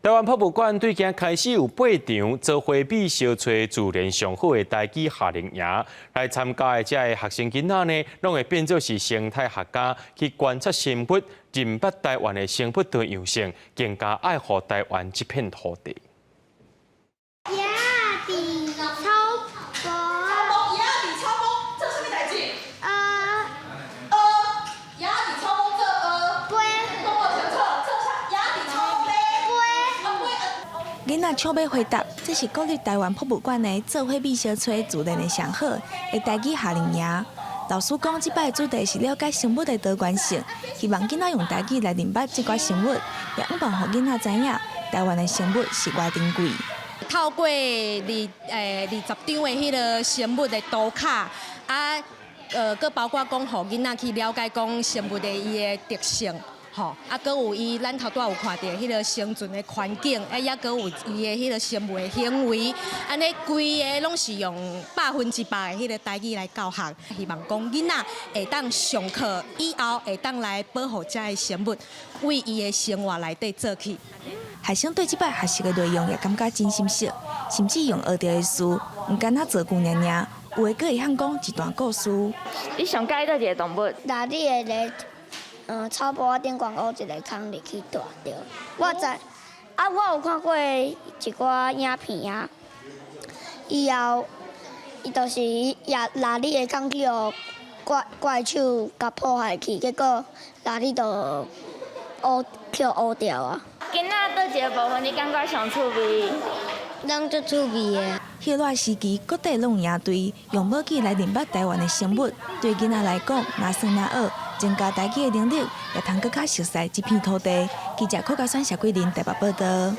台灣博物館對今開始有八場做伙比相揣自然上好的台語夏令營，來參加的這个學生囡仔呢，攏會變做是生態學家去觀察生物，認捌台灣的生物多樣性，更加愛護台灣這片土地。鴨佇草埔。鴨佇草埔做啥物代誌？鴨佇草埔做飛。講無清楚，做啥？鴨佇草埔咧？囡仔搶欲回答，這是國立台灣博物館的做伙比相揣自然的上好的台語夏令營。老師講，這擺的主題是了解生物的多元性，希望囡仔用台語來認捌這寡生物，也向望予囡仔知影台灣的生物是偌珍貴。透過20張的彼个生物的圖卡，啊，閣包括講，予囡仔去了解講生物的伊的特性，吼，啊，閣有伊咱頭拄仔有看著彼个生存的環境，啊，抑閣有伊的彼个生物的行為，按呢規个攏是用100%的彼个台語來教學，希望講囡仔會當上課以後會當來保護遮个生物，為伊的生活內底做起。學生對這擺學習的內容也感覺真心適，甚至用學著的詞，毋干焦造句爾爾，有的閣會曉講一段故事。你上佮意佗一个動物？蚋蠊會咧，草埔仔頂懸挖一个空入去蹛著。我知，啊，我有看過一寡影片啊，以後伊就是蚋蠊的空去予怪怪獸共破壞去，結果蚋蠊就烏去烏掉啊。囡仔佗一个部分你感覺上趣味？攏足趣味的。彼熱時期，各地攏有營隊用母語來認捌台灣的生物，對囡仔來講，若耍若學，增加台語的能力，也通閣較熟悉這片土地。記者柯家選、謝桂林台北報道。